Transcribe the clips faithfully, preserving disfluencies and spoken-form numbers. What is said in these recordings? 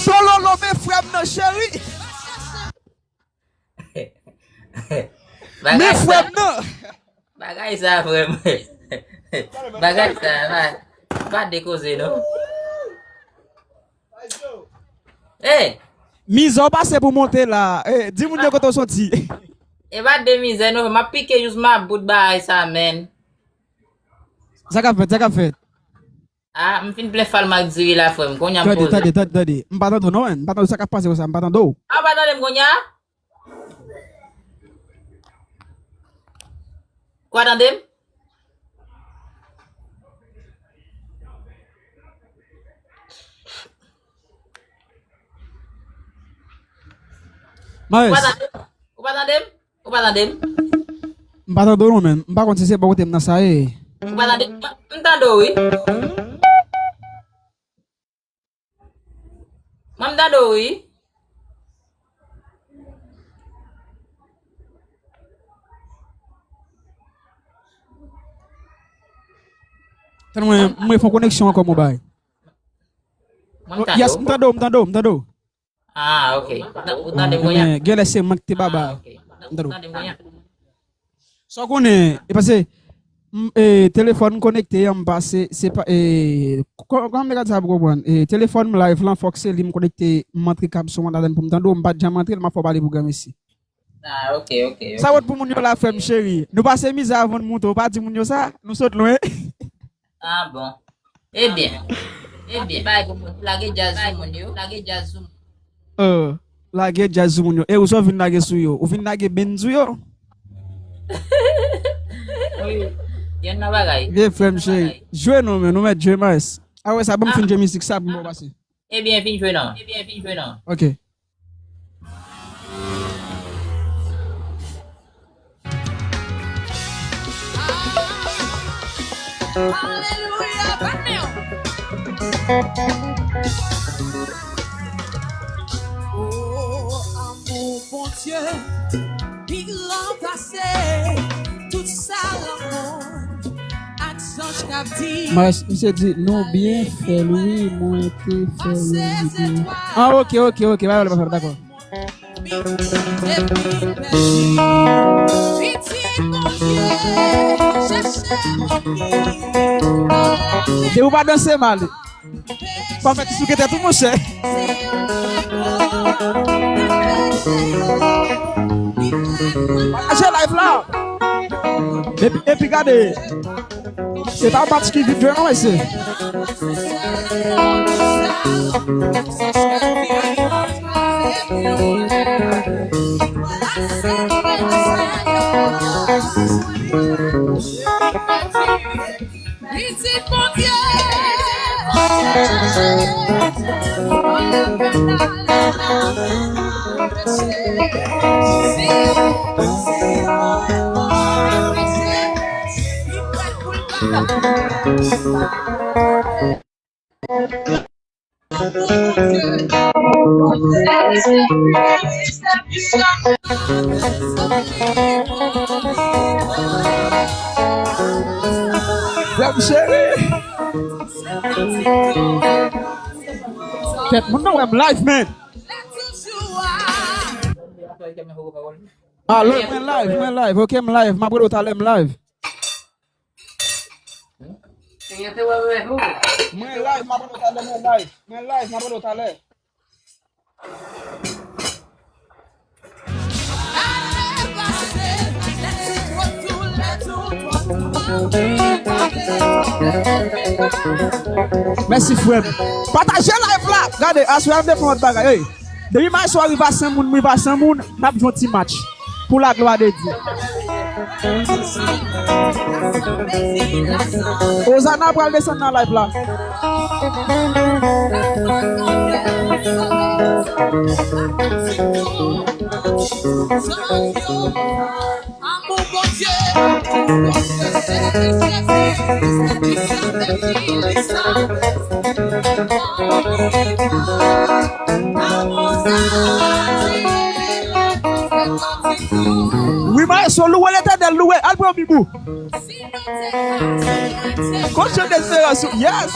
Sololo, men frè m nan, cheri. Men frè m nan. Bagay sa, frè m. Bagay sa, pa, pa de koze, non. Hey! Mizè w pase pou monte la. Hey, di moun yo kote w soti. E pa de mizè, non. M ap pike jous m ap bout bagay sa, menn. Sa k ap fèt, sa k ap fèt. Ah, m fin plen fal m ak diri la, frè m. Kounye a m poze. Tande, tande, tande, tande. M pa tande w non, menn. M pa tande w sa k ap pase konsa. M pa tande w. Ah, w pa tande m kounye a? Ou pa tande m? Ou pa tande m? Ou pa tande m? Ou pa tande m? M pa tande w non, menn. M pa konn si se bò kote m nan sa ye. Ou pa tande m? M tande w, wi. Mwen, m tande w, wi. Tann mwen, mwen fè yon koneksyon ankò, mwen bay. Mwen, m tande w. Yes, m tande w, m tande w, m tande w. Ah, ok. Ou ta-, ou tande m kounye a? Ebyen, genlè se mwen ki te baba. Ah, ok. Ou tande m kounye a? Sa w konnen, e paske, m, e, telefòn konekte an, m pa, se, se pa, e, kò-, kòman m te ka di sa pou konprann? E, telefòn m live lan, fòk se li m konekte, m antre kab son an ladann pou m tande w, m pa t janm antre l, m ap fè w pale pou granmesi. Ah, ok, ok, ok. Sa wont pou moun yo la, frè m cheri. Nou pase mizè avan n moute, w pa di moun yo sa, nou sot lwen. Ah bon. Ebyen. Ebyen. Bay pou moun. Lage djaz sou moun yo. Lage djaz sou moun. Oh, lage djaz sou moun yo. E ou sa w vin lage sou yo? Ou vin lage benn sou yo? Wi. Yonn nan bagay. Vye frè m cheri. Jwe non, men nou mèt jwe, Maes. Apre sa, ban m fin jwe mizik sa pou m ba w pase. Ebyen, vin jwe non. Ebyen, vin jwe non. Ok. Alelouya, bat men yo. Oh, amour, Bondye, pi gran pase tout sa lanmou ak zanj k ap di. Mas, misye di, nou byen fè l, wi, mwen te fè l, wi. Ah, ok, ok, ok, pa pale, pa pale, dakò. Depi w pa danse mal. Pa fè ti souke tèt ou, monchè. Pataje live la. Epi, epi gade. Se pa match ki vin jwe non, mesye. Pitit Bondye. Frè m cheri. Kèt moun nan wè m live, man. Alo, mwen live, mwen live, ok, m live, m ap rele w talè, m live. Mwen live, m ap rele w talè, mwen live. Mwen live, m ap rele w talè. Mèsi, frè m. Pataje live la. Gade, aswè a m te fè yon lòt bagay. Ey. Depi maestro a rive a san moun, m rive a san moun, n ap jwe yon ti match. Pou la glwa de Dye. Ozana pral desann nan live la. Amou Bondye, wi, Maestro, louwe Letènèl, louwe. Al pran Bib ou. Konn jan desperasyon. Yes.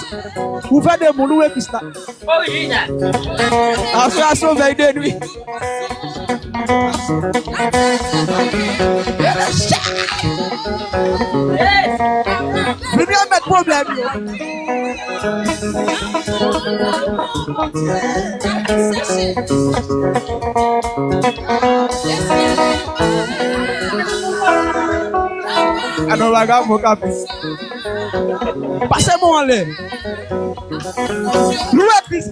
Ouvè de moun, louwe Kris la. Aswè a se yon vèy de nwi. Vin remèt pwoblèm yo. Anon bagay mwen ka fè. Pase mwen anlè. Louwe Kris.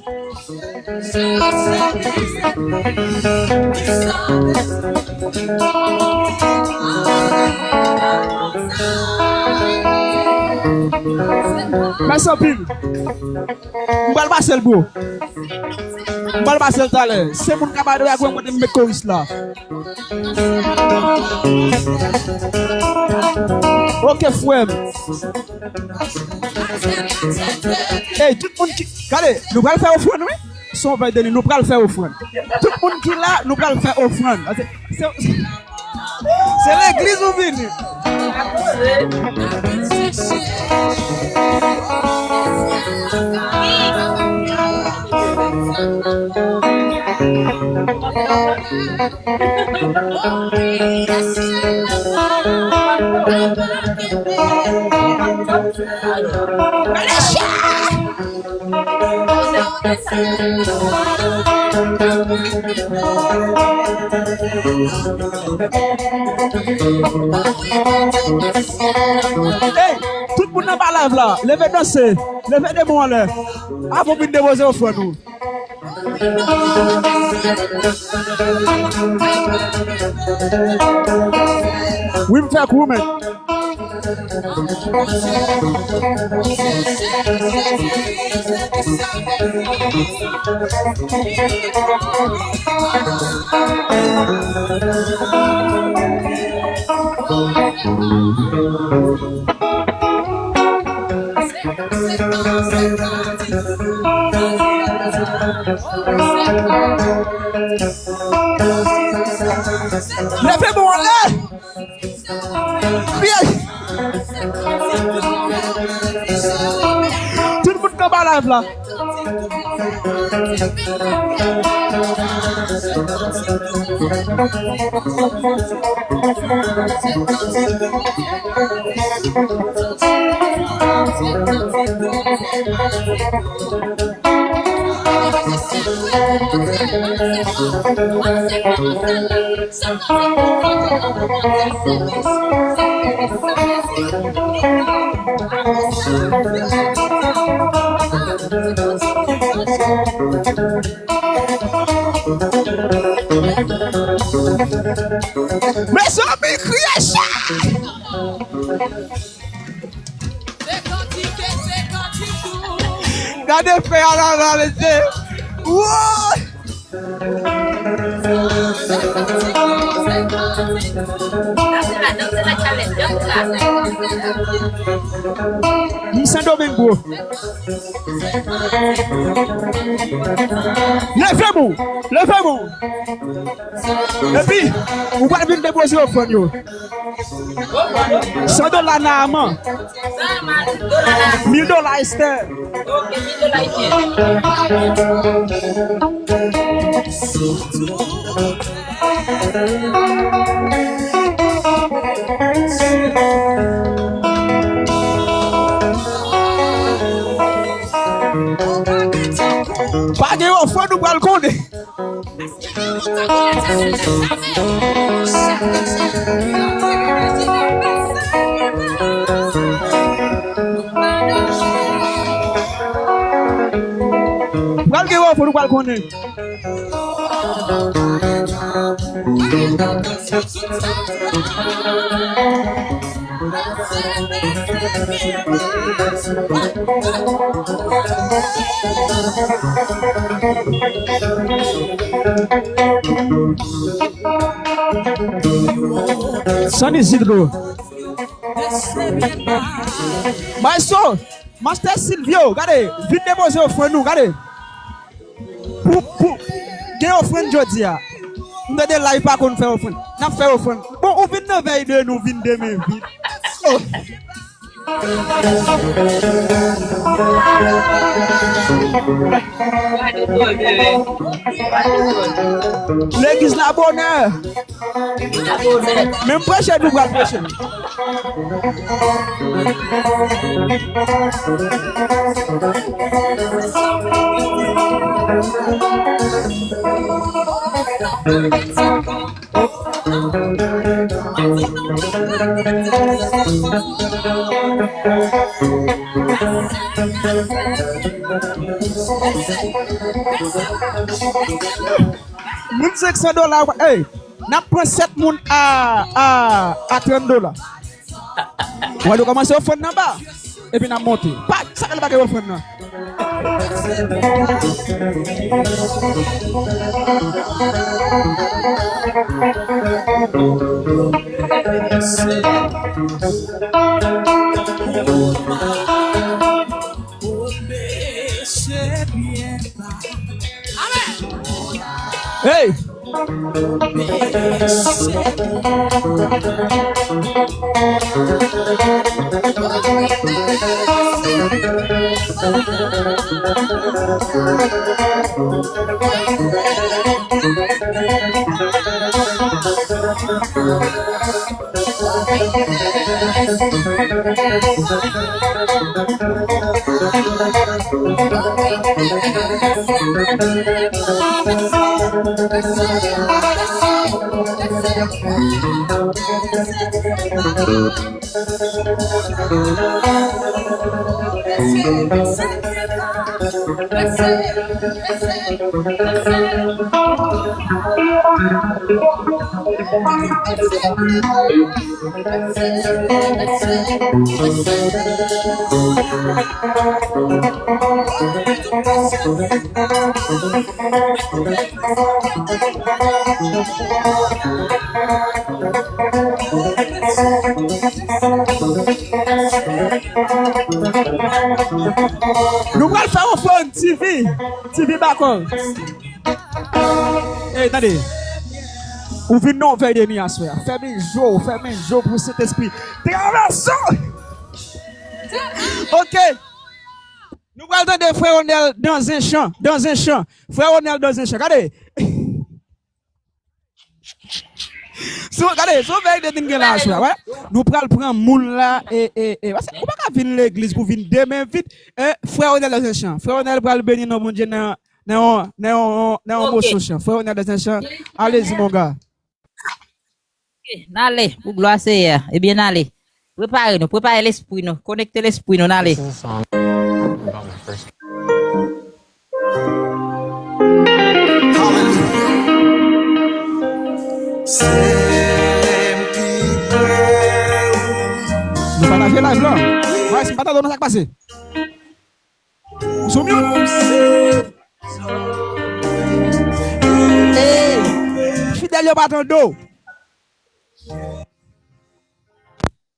Mèsi anpil. M pral pase l, bro. M pral pase l talè. Se moun k ap adore ak mwen, mwen te met koris la. Ok, frè m. Ey, tout moun ki, gade, nou pral fè ofrann, wi. Se yon vèy de nwi, nou pral fè ofrann. Tout moun ki la, nou pral fè ofrann. Se, se, se legliz ou vini. Hey, tout moun nan pa live la, leve danse, leve de men anlè. Avan vin depoze ofrann ou. Wi, m fè kou, men. Leve men w anlè. Byen. Tout moun k anba live la. Mezanmi, kriye sa! Gade fè a la, la, mesye. Woy! M Sendomeng, bro. Leve men w! Leve men w! Epi, ou pral vin depoze ofrann yo. San dola nan aman. Mil dola Esther. Pa gen ofrann, nou pral konnen. Pral gen ofrann, nou pral konnen. San Isidro. Maestro, Master Silvio, gade, vin depoze ofrann nou, gade. Pou, pou, gen ofrann jodi a. M tande live pa konn fè ofrann. N ap fè ofrann. Bon, ou vin Nan vèy de nou vin demen vit. Oh. Legliz la bonè. Men m preche, nou pral preche. Moun senk san dola, ey, n ap pran sèt moun a, a, a trant dola. W a nou kòmanse ofrann nan ba, epi n ap monte. Pa, sa k al pa gen ofrann nan? Hey! Nou pral fè yon fon T V, T V bakò. Ey, tande. Ou vin nan yon vèy de nwi aswè a. Fèmen je w, fèmen je w pou Sentespri travèse w. Ok. Nou pral tande frè Ronel dans un champ, dans un champ. Frè Ronel dans un champ. Gade. So, gade, so vèy de din gen la aswè, wè. Nou pral pran moun la, e, e, e. Paske ou pa ka vin legliz pou vin demen vit. E, frè Ronel dans un champ. Frè Ronel pral beni non Bondye nan, nan yon, nan yon, nan yon Ok. moso chan. Frè Ronel dans un champ. Alezi, mon gars. Ok, n ale, pou glwa Seyè a. Ebyen, n ale. Prepare nou, prepare lespri nou. Konekte lespri nou, n ale. This is a song about my first Nou pataje live la. Guys, m pa tande nou, sa k pase. Sou mute. Hey, fidèl yo pa tande w.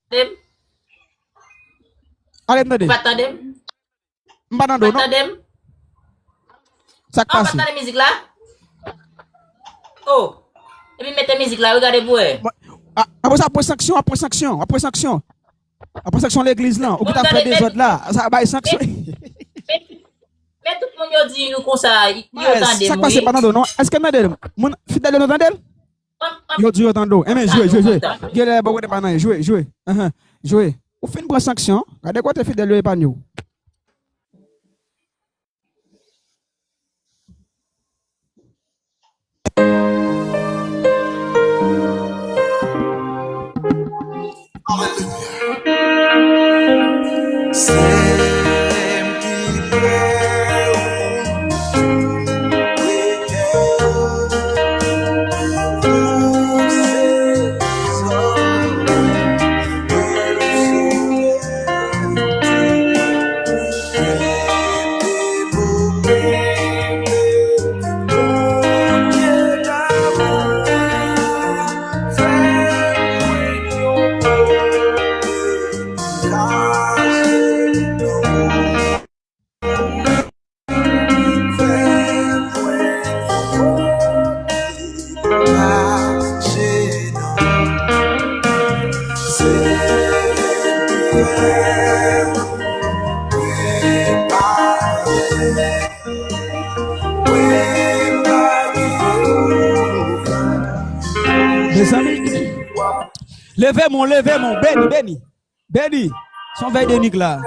Tande m? Ale m tande. Ou pa tande m? M pa tande w, non. Ou pa tande m? Sa k pase? Ou pa tande mizik la? Oh. Epi mete mizik la, wi, gade pou wè. Mwen, a, apre sa, ap pran sanksyon, ap pran sanksyon, ap pran sanksyon. Ap pran sanksyon legliz lan. Ou ki ta fè dezòd la. Sa bay sanksyon. Men, men, men tout moun yo di nou konsa, yo tande m, wi. Sa k pase, m pa tande w, non. Èske m tande l? Moun fidèl yo, nou tande l? Yo di yo tande w. Enben, jwe, jwe, jwe. Genlè, bon, kote pa nan, jwe, jwe. Ahan, jwe. Ou fin pran sanksyon. Gade kote fidèl yo epanye w. Mezanmi, leve men w, leve men w, beni, beni, beni. Se yon vèy de nwit la.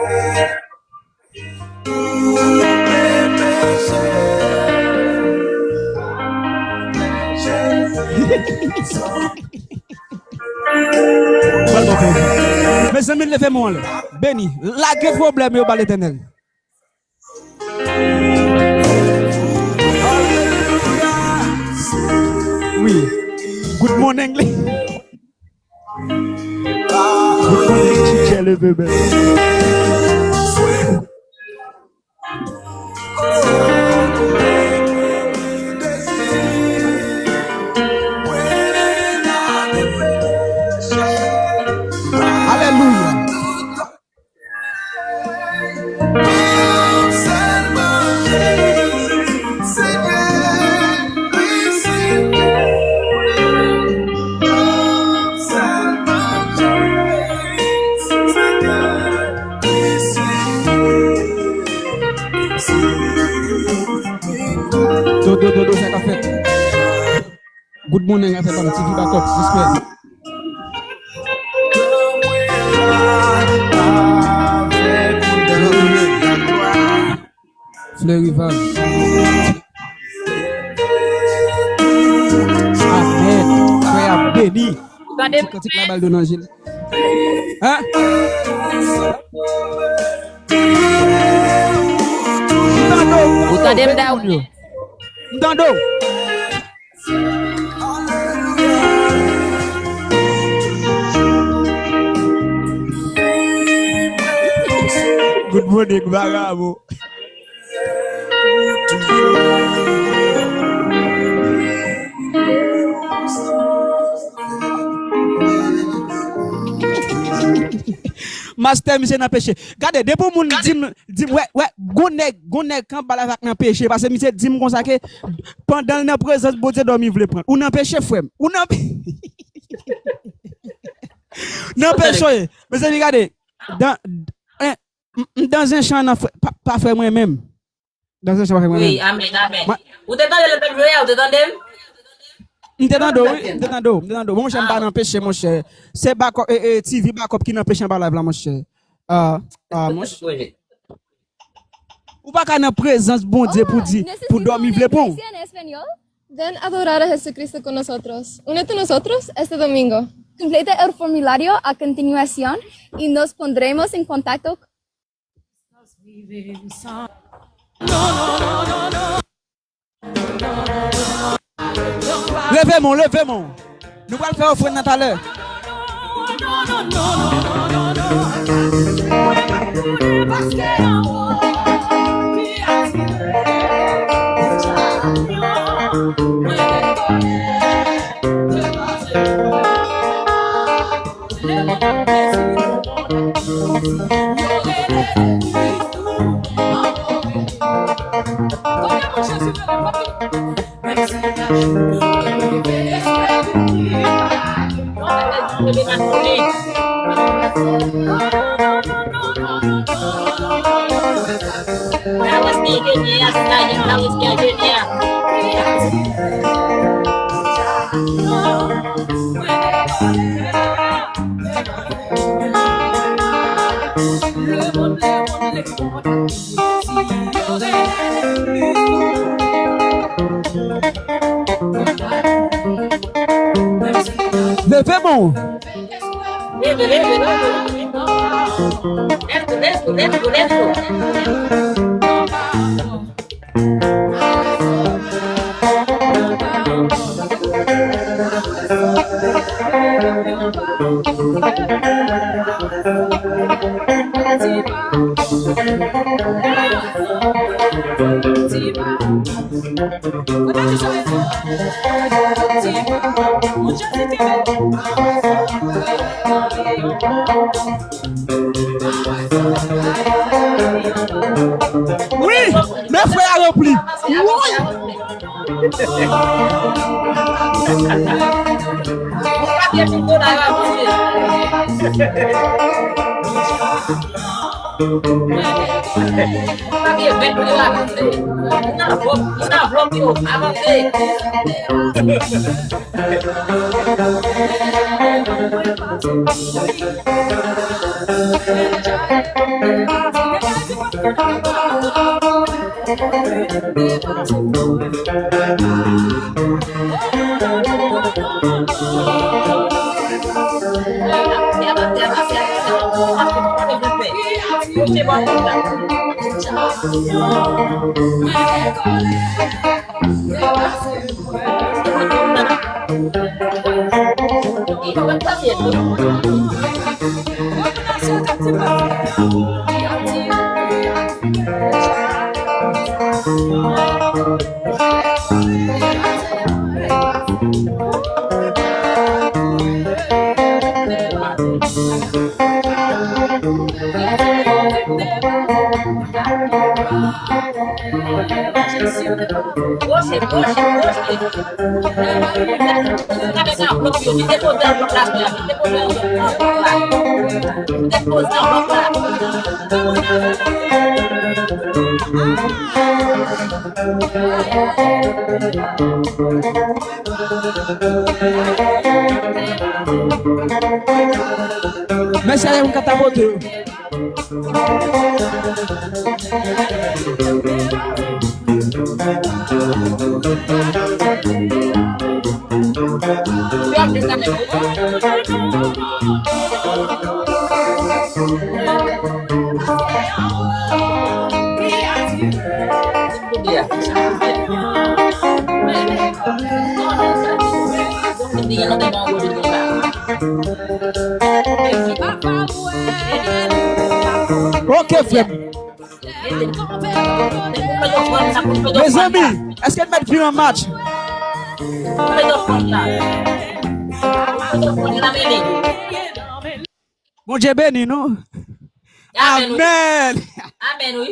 Mezanmi, leve men w anlè. Beni. Lage pwoblèm yo ba Letènèl. Wi. Good morning, li. Good morning, Chiche, leve bèl. Alelouya. Dodo, dodo, sa k ap fèt? Good morning, afè pa m, T V Backup, respè. Fleury Val. Amèn. Frè a beni. Ti kantik la bal do nan je l. Hein? M tande w. Ou tande m, Daoud? M tande w. Good morning, vagabon. Mastè, misye nan peche. Gade, depi yon moun di m, di m, wè, wè, gon nèg, gon nèg k anba la k nan peche, paske misye di m konsa ke pandan l nan prezans Bondye, dòmi vle pran l. Ou nan peche, frè m. Ou nan pe-, nan peche, w ye. Mezanmi, gade, dan, en, m, m dan zen chan nan frè, pa, pa frè mwen menm. Dans le champ, wi, amèn, amèn. Ou te tande lè m jwe a, ou te tande m? M te tande w, wi, m te tande w, m te tande w. Monchè, m pa nan peche, monchè. Se Backup, e, e, T V Backup ki nan peche anba live la, monchè. Ah, ah, monchè. Ou pa ka nan prezans Bondye pou di, pou dòmi vle pran w. Ven adorar a Jesucristo con nosotros. Únete a nosotros este domingo. Completa el formulario a continuación y nos pondremos en contacto. Leve men w, leve men w. Nou pral fè ofrann nan talè. Leve men w. Leve, leve, leve. Let's go, let's go, let's go, let's go. Wi, men frè a ranpli. Woy! Mèt yo avanse. Moun nan vlòp, moun nan vlòp yo, avanse. Pwoche, pwoche, pwoche. Gade sa, blòk yo, ki depoze blòk la, ki depoze blòk la. Ki depoze blòk la. Mesye, ale moun k ap tapote yo. Ok, frè m. Mezanmi, èske n mèt vire an match? Bondye beni nou. Amèn. Amèn. Amèn, wi.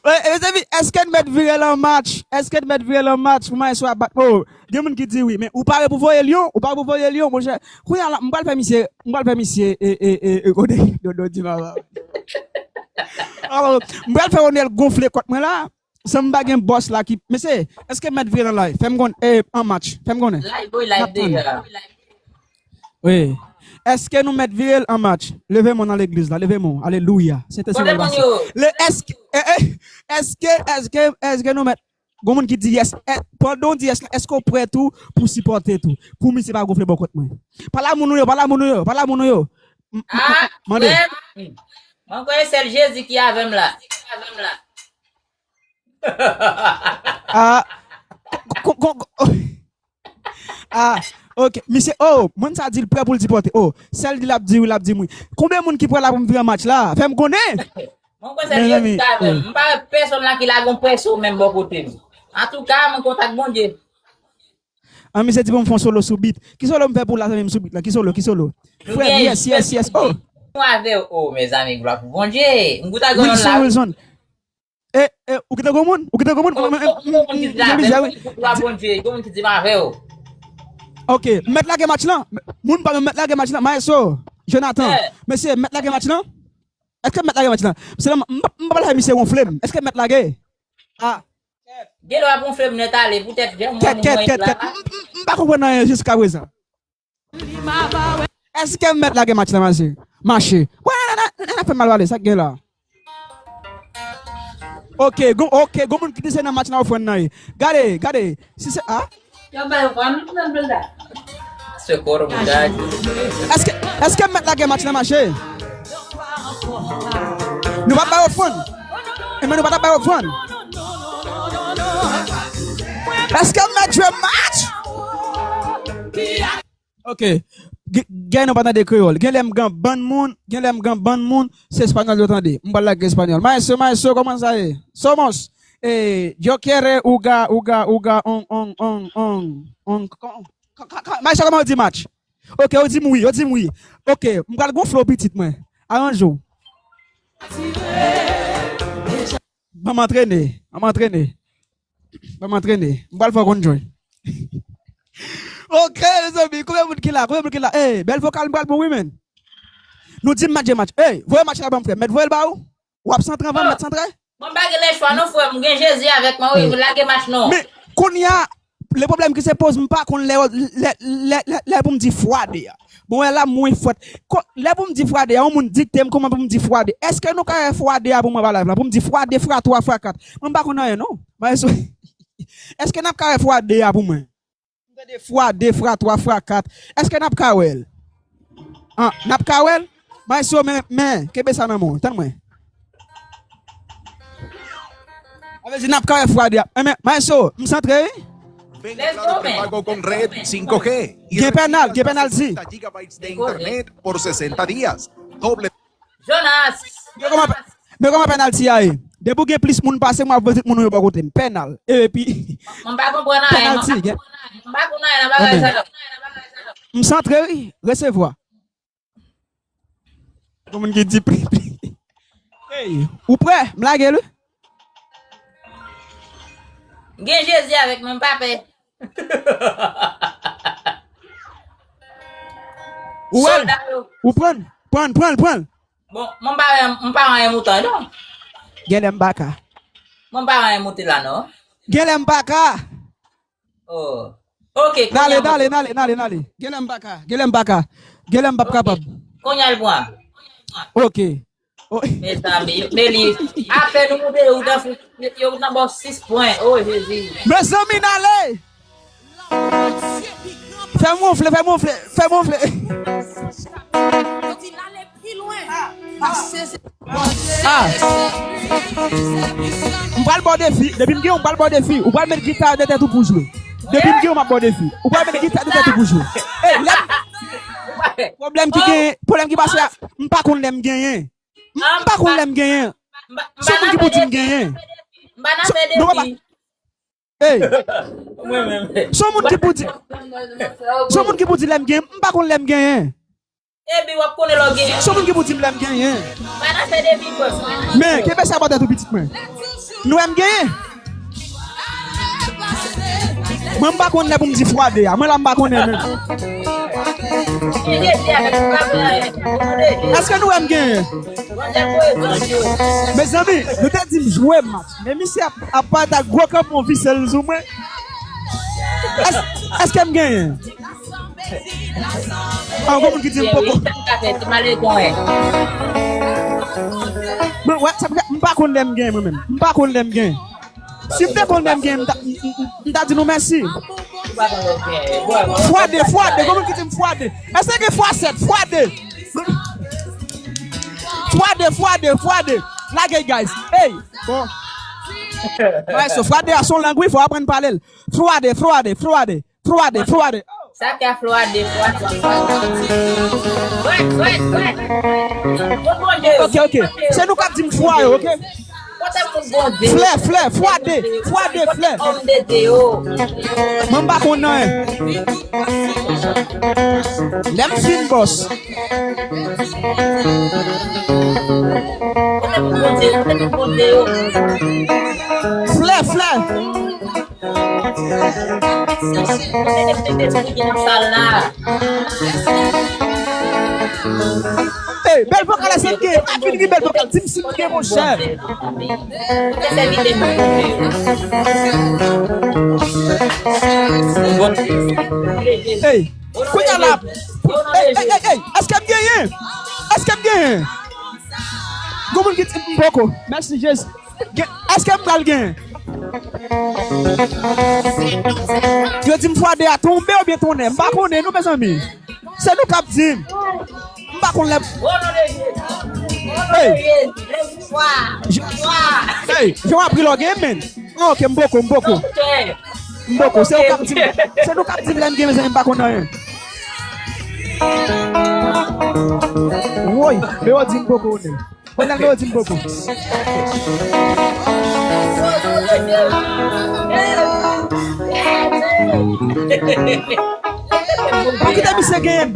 Wi, e, mezanmi, èske n mèt vire l an match? Èske n mèt vire l an match pou maestro a bat? Oh, gen moun ki di wi, men ou pare pou voye l yon? Ou pare pou voye l yon, monchè? Kounye a la, m pral fè misye, m pral fè misye, e, e, e, e, kote Dodo di m avan. Alò, m pral fè Ronel gonfle kòt mwen la. San m pa gen bòs la ki, mesye, èske m mèt vire l an live? Fè m konn, e, an match. Fè m konnen. Live, wi, live deja. Wi. Èske nou mèt vire l an match? Leve men w nan legliz la, leve men w. Alelouya. Sentespri a pase. Le, èske, e, e, èske, èske, èske nou mèt, gon moun ki di yes. E, pandan w di yes la, èske w prè tou pou sipòte tou? Pou misye pa gonfle bò kòt mwen. Pale a moun ou yo, pale a moun ou yo, pale a moun ou yo. M, m, m, mande. Frè m, mwen kwè sèl Jezi ki avè m la. Ah, ko-, ko-, ko-, ah, ok. Misye, oh, moun sa di l prè pou l dipòte. Oh, sèl di l ap di wi, l ap di m wi. Konbyen moun ki prè la pou m vire match la? Fè m konnen. Mwen kwè sèl Jezi ki avè m. M pa wè pèsonn la ki lage yon presyon menm bò kote m. Antouka, mwen konn ak Bondye. Ah, misye di pou m fè yon solo sou beat. Ki solo m fè pou la zanmi m sou beat la? Ki solo, ki solo? Frè m, yes, yes, yes. Oh. Nou avè w, oh, mezanmi, glwa pou Bondye. M gout ak Wilson, Wilson. E, e, ou gentan gon moun? Ou gentan gon moun? Gon moun ki di m avè w. Ok, m mèt lage match lan. Moun pa m, m mèt lage match lan. Maestro, Jonathan, mesye, m mèt lage match lan? Èske m mèt lage match lan? Paske m, m, m pa pral fè misye wonfle m. Èske m mèt lage? Ah. Gen lè w ap wonfle m nèt ale, poutèt jan mwen, mwen la. M, m, m pa konprann anyen jiskaprezan. Èske m mèt lage match la, mache? Mache. Wè, nan, nan, nan, nan fè m mal pale, sa k gen la? Ok, gon, ok, gon moun ki di se nan match la ofrann nan ye. Gade, gade. Si se, ah? Yo bay ofrann, nou nan blenda. Se kòrò boudaj. Èske, èske m mèt lage match la, mache? Nou p ap bay ofrann. Enben nou pa t ap bay ofrann. Èske m mèt jwe match? Ok. Gen, gen lè nou pa tande kreyòl. Gen lè m gen bann moun, gen lè m gen bann moun, se espanyòl yo tande. M pral lage espanyòl. Maestro, maestro, kòman sa ye? Somos. Eh, yo quiere jugar, jugar, jugar, on, on, on, on, on, on, ka-, ka-, ka-, maestro, kòman yo di match? Ok, yo di m wi, yo di m wi. Ok, m pral gonfle w pitit mwen. Aranje w. Ban m antrene, ban m antrene. Ban m antrene. M pral fè w konn jwe. Ok, mezanmi, konbyen moun ki la? Konbyen moun ki la? Ey, bèl vokal m pral pran wi, menn. Nou di m match, match. Ey, voye match la ban m, frè. M mèt voye l ba ou? W ap santre anvan m mèt santre? Mwen pa gen lechwa non, frè m. M gen Jezi avèk mwen, wi. Lage mach non. Men, kounye a, le pwoblèm ki se poze, m pa konn lè, lè, lè, lè, lè pou m di fwade a. Bon, wè la, mwen fwèt. Ko-, lè pou m di fwade a, yon moun dikte m kòman pou m di fwade. Èske nou ka wè fwade a pou mwen pa live la? Pou m di fwade, fwa twa, fwa kat. Mwen m pa konn anyen, non. Maestro, èske n ap ka wè fwade a pou mwen? M tande fwa de, fwa twa, fwa kat. Èske n ap ka wè l? An, n ap ka wè l? Maestro, men, men, kenbe sa nan men w, tann mwen. Sa vle di n ap ka wè fwa de a. Enben, Maestro, m santre, wi. Ven a Claro Prepago con red cinco G y recibe hasta sesenta gigabytes de internet por sesenta días. Doble Jonas! Men kòman pè-, men kòman pènalti a ye? Depi w gen plis moun pase m, w ap voye tout moun yo bò kote m. Pènal. Epi, mwen pa konprann anyen. Pènalti, gen. Mwen pa konn anyen nan bagay sa yo. M santre, wi. Resevwa. Gen moun ki di pli, pli. Hey, ou prè? M lage l, wi. M gen Jezi avèk mwen, m pa pè. Ou wè l? Sòlda yo. Ou pran l? Pran l, pran l, pran l. Bon, mwen pa wè, mwen pa wè anyen moute non. Genlè m pa ka. Mwen pa wè anyen moute la non. Genlè m pa ka. Oh. Ok, kounye a mwen. N ale, n ale, n ale, n ale, n ale. Genlè m pa ka. Genlè m pa ka. Genlè m p ap kapab. Kounye a l pran. Ok. Oh. Mezanmi, men li, apèn ou moute, ou nan, yo nan ba w sis pwen. Oh, Jezi. Mezanmi, n ale! Fè m wonfle, fè m wonfle, fè m wonfle. Ah! M pral ba w defi. Depi m gen w, m pral ba w defi. Ou pral met gita a nan tèt ou pou jwe. Depi m gen w, m ap ba w defi. Ou pral met gita a nan tèt ou pou jwe. Ey, lè m, pwoblèm ki gen, pwoblèm ki pase a, m pa konn lè m genyen. M, m pa konn lè m genyen. Se yon moun ki pou di m genyen. Se, nou pa, ey. Se yon moun ki pou di, se yon moun ki pou di lè m genyen. M pa konn lè m genyen. Epi w ap konnen lè w genyen. Se yon moun ki pou di m lè m genyen. Men, kenbe sa bò tèt ou, pitit mwen. Nou wè m genyen. Mwen, m pa konn lè pou m di fwa de a. Mwen la, m pa konnen menm. Èske nou wè m genyen? Mezanmi, nou te di m jwe match. Men misye ap, ap pata gwo kanpon vise l sou mwen. Èske, èske m genyen? An, gon moun ki di m poko. Mwen, wè, sa, m pa konn lè m genyen mwen menm. M pa konn lè m genyen. Si m te konn lè m genyen, m ta, m, m, m, m ta di nou mèsi. Fwa de, fwa de, gon moun ki di m fwa de. Èske gen fwa sèt, fwa de? Fwa de, fwa de, fwa de. Lage, guys. Ey, bon. Maestro, fwa de a se yon lang, wi, fò w aprann pale l. Fwa de, fwa de, fwa de. Fwa de, fwa de. Sa ka fwa de, fwa de. Wè, wè, wè. Bon, bon, Dye. Ok, ok. Se nou k ap di m fwa yo, ok? Kote moun Bondye? Flè, flè, fwa de, fwa de, flè. Kote òm de Dye yo? Mwen m pa konn anyen. Lè m fin bòs. Kote moun Bondye? Kote moun Bondye yo? Flè, flè. Ey, bèl vokal, èske m gen? Pa vin gen bèl vokal, di m si m gen, monchè. Ey, kounye a la. Ey, ey, ey, ey, èske m genyen? Èske m genyen? Gon moun ki di m poko. Mèsi, Jezi. Gen, èske m pral gen? Yo di m fwa de a tonbe oubyen tonnè? M pa konnen non, mezanmi. Se nou k ap di m. M pa konn lè. Ey! J-, ey! Jan w ap ri la w gen men. Ah, ok, m poko, m poko. M poko, se ou k ap di m. Se nou k ap di m lè m gen, mezanmi, m pa konn anyen. Woy, men yo di m poko, men. Kounye a yo di m poko. Pa kite misye genyen m.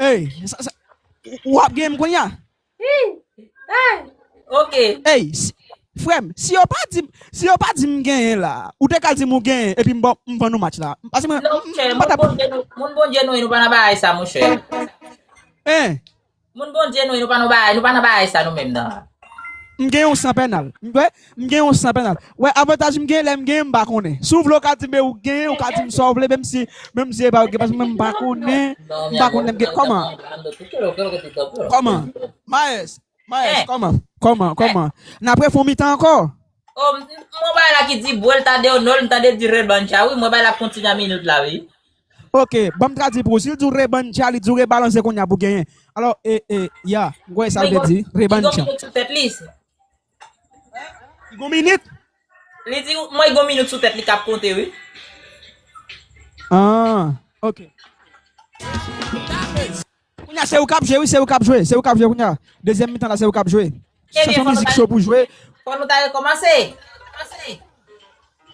Ey, ey, sa, sa, w ap genyen m kounye a? Ok. Ey, si, frè m, si yo pa di m, si yo pa di m genyen la, ou te ka di m ou genyen, epi m ba, m vann ou match la. Paske mwen, Non, monchè, moun Bondye nou, moun Bondye nou, nou pa nan bagay sa, monchè. Hein? Moun Bondye nou, nou pa nan bagay, nou pa nan bagay sa nou menm nan. M gen yon san pènal. M gen yon san pènal. Wè, avantaj m gen, lè m gen, m pa konnen. Si w vle, w ka di m ou gen, ou ka di m sa w vle, menm si, menm si e pa ou gen, paske mwen m pa konnen, m pa konnen m gen. Kòman? Kòman? Maes, Maes, kòman? Kòman? Kòman? N ap refè yon mitan ankò? Oh, m wè bagay la ki di bwè l ta de onò l, m tande di rebancha, wi, m wè bagay la ap kontinye a minit la, wi. Ok, ban m tradui pou ou. Si l di w rebancha, li di w rebalanse kounye a pou genyen. Alò, e, e, ya, m kwè sa l te di, rebancha. Li gen minit sou tèt li. Li gon minit? Li di, mwen gon minit sou tèt li k ap konte, wi. Ah, ok. Kounye a, se ou k ap jwe, wi, se ou k ap jwe, se ou k ap jwe kounye a. Dezyèm mitan la, se ou k ap jwe. Se yon mizik cho pou jwe. Fò nou ta rekòmanse.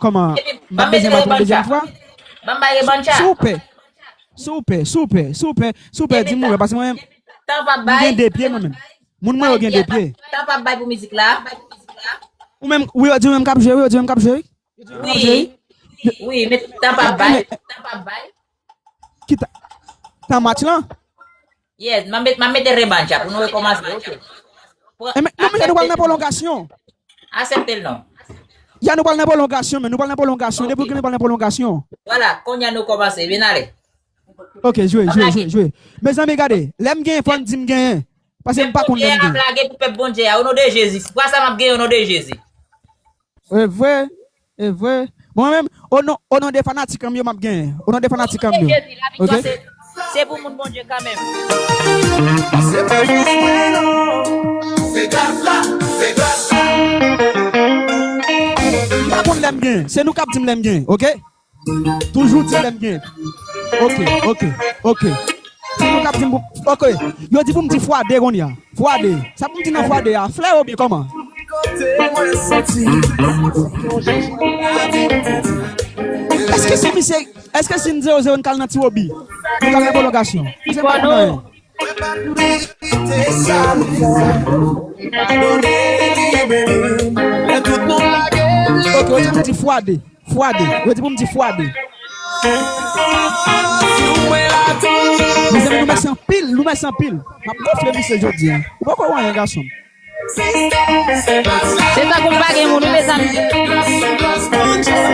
Kòman? M ap bezwen bay pou yon dezyèm fwa? Ban m bay rebancha. Soupe. Soupe, soupe, soupe, soupe, di m wi, paske mwen, Tan p ap m bay. Gen de pye mwen menm. Moun mwen yo gen de pye. Tan p ap bay pou mizik la. Ou menm, wi, yo di w menm k ap jwe, wi, yo di w menm k ap jwe. Wi. Wi, men tan p ap bay. Tan p ap bay. Ki ta, tan match lan? Yes, m ap met, m ap mete rebancha pou nou rekòmanse. Ok. E men, non, men nou pral nan pwolongasyon. Aksepte l non. Ya, nou pral nan pwolongasyon, men nou pral nan pwolongasyon. Depi w gen, nou pral nan pwolongasyon. Vwala, kounye a nou kòmanse. Vin ale. Ok, jwe, jwe, jwe, jwe. Mezanmi, gade, lè m genyen, fò n di m genyen. Paske m pa konn lè m genyen. Ap lage pou pèp Bondye a, o non de Jezi. Fwa sa m ap genyen o non de Jezi. E vre, e vre. Bon, mwen menm, o non, o non de fanatik an m yo, m ap genyen. O non de fanatik an m yo. Jezi, laviktwa se, se pou moun Bondye kanmenm. Se pa jis mwen non. Se gras la, se gras la. M pa konn lè m genyen. Se nou k ap di m lè m genyen, ok? Toujou di lè m genyen. Ok, ok, ok. Se nou k ap di m pou, ok. Yo di pou m di fwa de kounye a. Fwa de. Sa pou m di nan fwa de a? Flè oubyen kòman? Èske si misye, èske si n zewo zewo n kal nan ti wobi? Nou kal nan pwolongasyon. Misye pa konn anyen. Ok, yo di m di fwa de. Fwa de. Yo di pou m di fwa de. Mezanmi, nou mèsi anpil, nou mèsi anpil. M ap gonfle misye jodi a. Ou poko wè anyen, gason m. Se tankou m pa gen moun, wi, mezanmi. M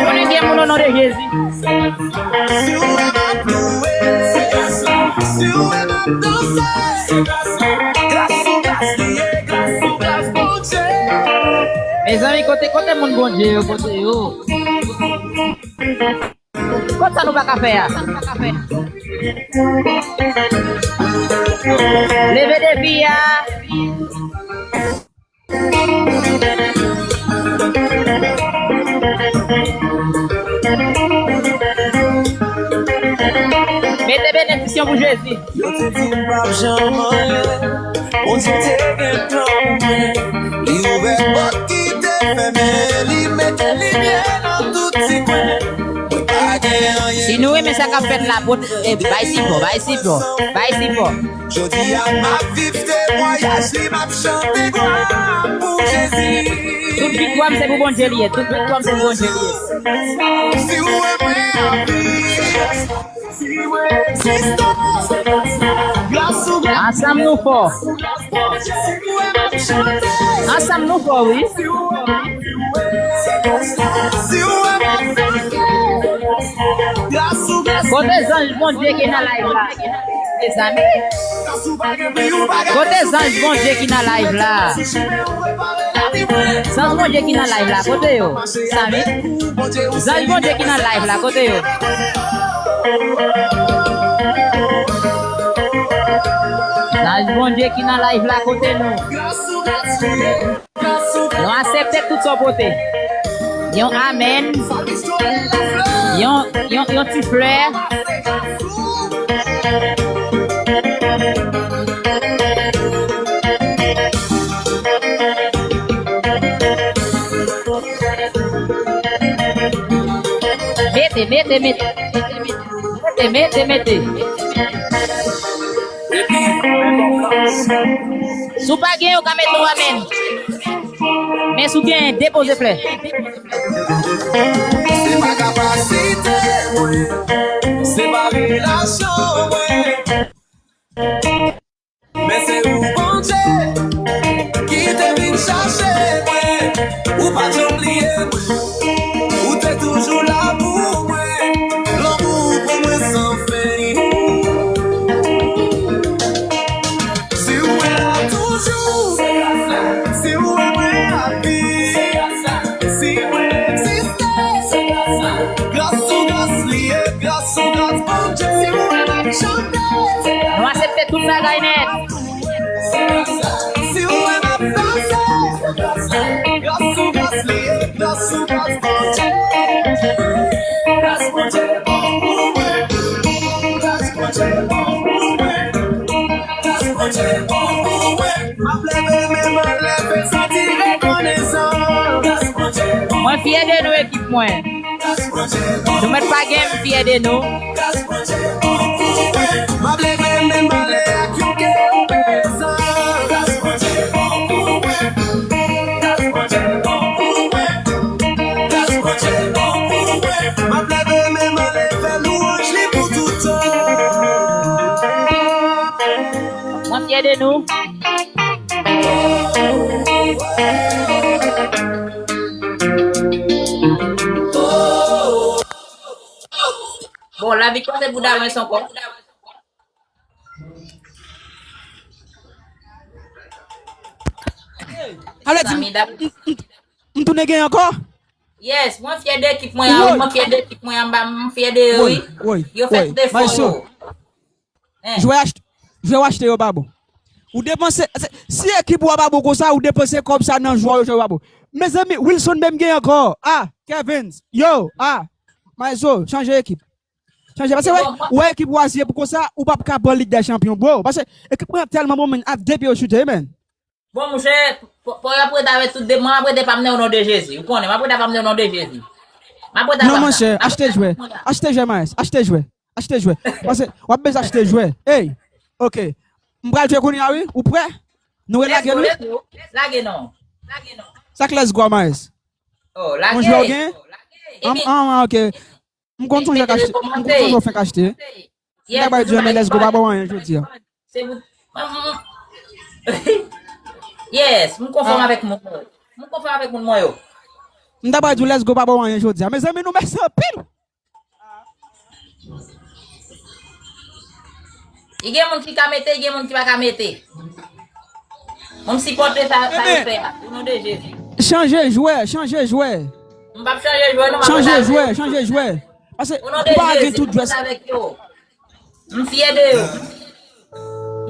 konnen gen moun o non de Jezi. Mezanmi, kote, kote moun Bondye yo, kote yo? Kot sa nou pa ka fè a? Leve defi a. Mete benediksyon pou Jezi. Yo te di m p ap janm anyen. Bondye te gen plan pou mwen. Li ouvè pòt ki te fèmen. Li mete limyè nan tout ti kwen. Mwen pa gen anyen. Si nou renmen sa k ap fèt la, pot, e, bay sipò, bay sipò, bay sipò. Jodi a m ap viv temwayaj li, m ap chante glwa pou Jezi. Tout viktwa m se pou Bondye li ye, tout viktwa m se pou Bondye li ye. Si w wè mwen ap viv, si w wè egzistans, gras ou gras. Ansanm nou fò. Ansanm nou fò, wi. Kote zanj Bondye ki nan live la? Mezanmi. Kote zanj Bondye ki nan live la? Zanj Bondye ki nan live la, kote yo? Zanj Bondye ki nan live la, kote yo? Zanj Bondye ki nan live la, kote nou? Nou aksepte tout sa w pote. Yon amèn. Yon, yon, yon ti flè. Mete, mete, mete. Mete, mete, mete. Si w pa gen, ou ka mete yon amèn. Men si w gen, depoze flè. Se pa kapasite mwen, se pa relasyon mwen. Men se ou, Bondye, ki te vin chache mwen. Ou pa t janm bliye mwen. Ou te toujou la pou mwen. Lanmou ou pou mwen san fen. Si w wè la toujou, si w wè mwen ap viv, si mwen egziste, gras sou gras li ye, gras sou gras Bondye. Si w wè m ap chante, nou aksepte tout bagay nèt. Si w wè m ap danse, gras sou gras li ye, gras sou gras Bondye. Gras Bondye bon pou mwen. Gras Bondye bon pou mwen. Gras Bondye bon pou mwen. M ap leve men m anlè, fè santi rekonesan. Gras Bondye bon. Mwen fyè de nou, ekip mwen. Nou mèt pa gen, m fyè de nou. M ap leve men m anlè ak yon kè obesan. M ap leve men m anlè, fè lwanj li pou tout tan. Mwen fyè de nou. Bon, laviktwa se pou Dawens ankò. Alè di m, m, m, m tounen gen ankò? Yes, mwen fyè de ekip mwen an, wi, mwen fyè de ekip mwen an, m fyè de yo, wi. Yo fè tout efò yo. Jwè achte, jwè w achte yo pa bon. Ou depanse, se, si ekip ou a pa bon konsa, ou depanse kòb sa nan jwè yo, jwè yo pa bon. Mezanmi, Wilson menm gen ankò. Ah, Kevins, yo, ah. Maestro, chanje ekip. Chanje, paske wè, wè ekip ou a siye pou konsa, ou p ap ka pran Lig dè Chanpyon, bro. Paske ekip mwen an tèlman bon, men, ak de pye yo choute, men. Bon, monchè, fò, fò y ap rete avèk tout de, mwen m ap rete pa m nan o non de Jezi. Ou konnen, m ap rete pa m nan o non de Jezi. M ap rete pa m nan. Non, monchè, achte jwè. Achte jwè, Maes. Achte jwè. Achte jwè. Paske w ap bezwen achte jwè. Ey, oke. M pral jwe kounye a, wi. Ou prè? Nou relage, wi. Lage non. Lage non. Sa k let's go, Maes? Oh, lage. Yon jwè w gen? An, an, ok. M konn sonje w fenk achte. M konn sonje w fenk achte. M ta bay di w, men let's go pa ba w anyen jodi a. Se pou. Yes, m konfòm avèk moun mwen yo. M konfòm avèk moun mwen yo. M ta bay di w, let's go pa ba w anyen jodi a. Mezanmi, nou mèsi anpil. I gen moun ki ka mete, i gen moun ki pa ka mete. Mwen m sipòte sa, sa yo fè a. O non de Jezi. Chanje jwè, chanje jwè. M p ap chanje jwè, non, m ap chanje jwè, chanje jwè. Paske ou pa gen tout jwè. M fyè de yo.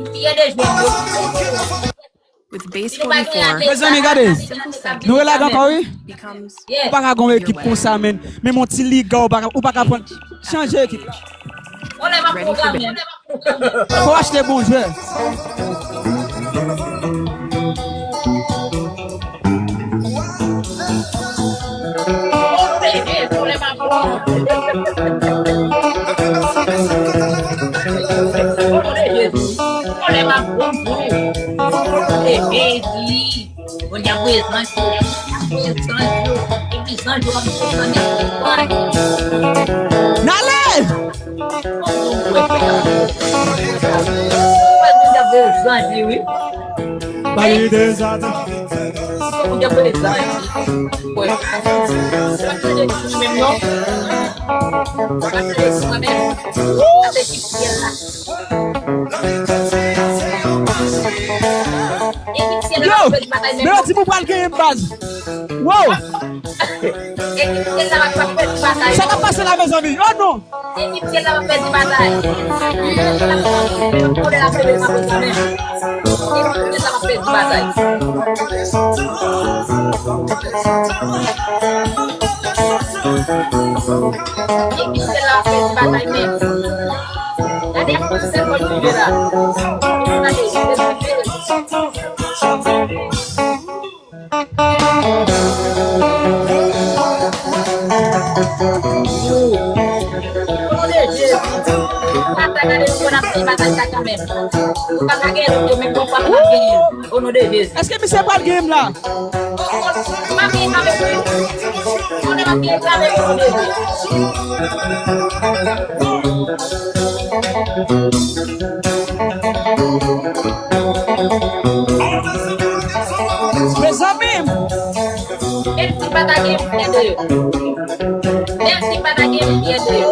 M fyè de jwè yo. With base forty-four. Mezanmi, gade. Nou rele ankò, wi. Ou pa ka gon ekip konsa, men. Men mon ti liga, ou pa ka, ou pa ka pran. Chanje ekip. On lè m ap pwogram, on lè m ap pwogram. Fò achte bon jwè. N ale! Pale de Satan. Yo, men yo di m ou pral genyen m baz. Wow! Sa k ap pase la, mezanmi? Oh non! Ekip syèl la p ap pèdi batay. Ekip syèl la p ap pèdi batay. Ekip syèl la p ap pèdi batay, men. Gade, sèl mwen ki jwe la. Gade, se Èske misye pral genyen m la? Mezanmi! Menm si pa ta gen, m fyè de yo. Menm si pa ta gen, m fyè de yo.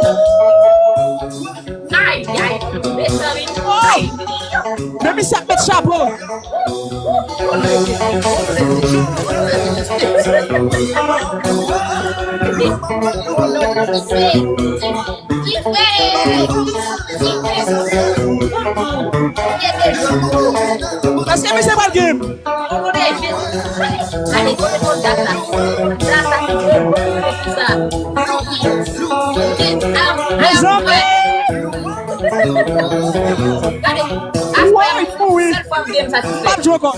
Ay, ay, mezanmi. Ay. Men misye ap met chapo. Èske misye pral genyen m? Mezanmi! Woy, mouri! M p ap jwe ankò.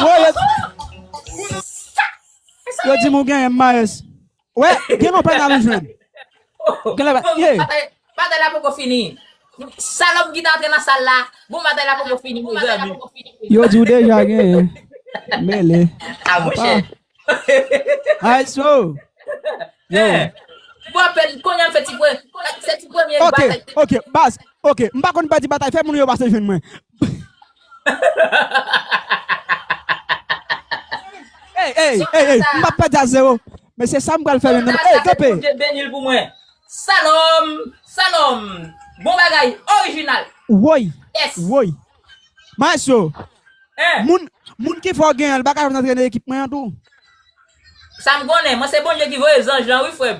Woy, yo di m ou genyen m, Maes. Wè, gen yon pènal ou jwenn. Gen lè, ye. Batay, batay la poko fini. Salòm ki t antre nan sal la. Bon, batay la poko fini, mezanmi. Yo di w deja genyen. Mele. A, monchè. Ay, so. Yo. Bon, apèl, kounye a m fè ti pre-, se ti premye batay. Ok, ok, baz. Ok, m pa konn pèdi batay, fè moun yo pase jwenn mwen. Ey, ey, ey, ey, m p ap pèdi a zewo. Men se sa m pral fè menm nan. Ey, kanpe. Bondye beni l pou mwen. Salòm, Salòm. Bon bagay, orijinal. Woy. Yes. Woy. Maestro. Hein? Moun, moun ki fè w genyen an, li pa ka vin antrene ekip mwen an tou. Sa m konnen, mwen se Bondye ki voye zanj lan, wi, frè m.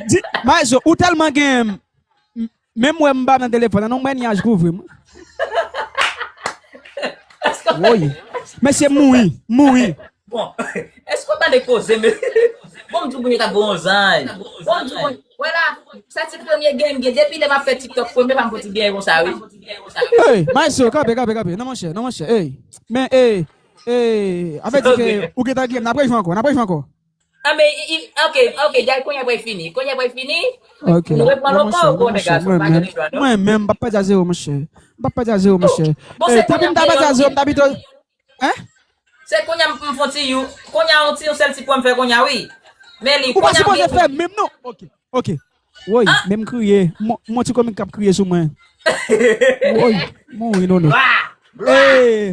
Di, Maestro, ou tèlman genyen m, m-, menm wè m pa nan telefòn, an non mwen nyaj kouvri m. Woy. Mesye mouri, mouri. Bon, èske w tande koze, men? Bon, m di w Bondye t ap voye yon zanj. Bon, m di w Bondye, wè la, sa se premye gen m gen. Depi lè m ap fè TikTok, premye fwa m fè ti gen konsa, wi. Ey, Maestro, kanpe, kanpe, kanpe. Non, monchè, non, monchè, ey. Men, ey, ey, avè di ke ou gentan gen m, n ap rejwe ankò, n ap rejwe ankò. Anben, i- i- ok, ok, Jay, kounye a pral fini. Kounye a pral fini. Ok. Nou repran non, lòt monchè, non, monchè, mwen menm, mwen menm, m p ap pèdi a zewo, monchè. M p ap pèdi a zewo, monchè. Bon, se kounye a m ta pèdi a zewo, m ta pito. Hein? Se kounye a m fè yon ti, kounye a yon ti, yon sèl ti pwen m fè kounye a, wi. Men li, ou pa sipoze fè menm, non. Ok, ok. Woy, men m kriye. Mon ti komik k ap kriye sou mwen. Woy, mouri, non, non.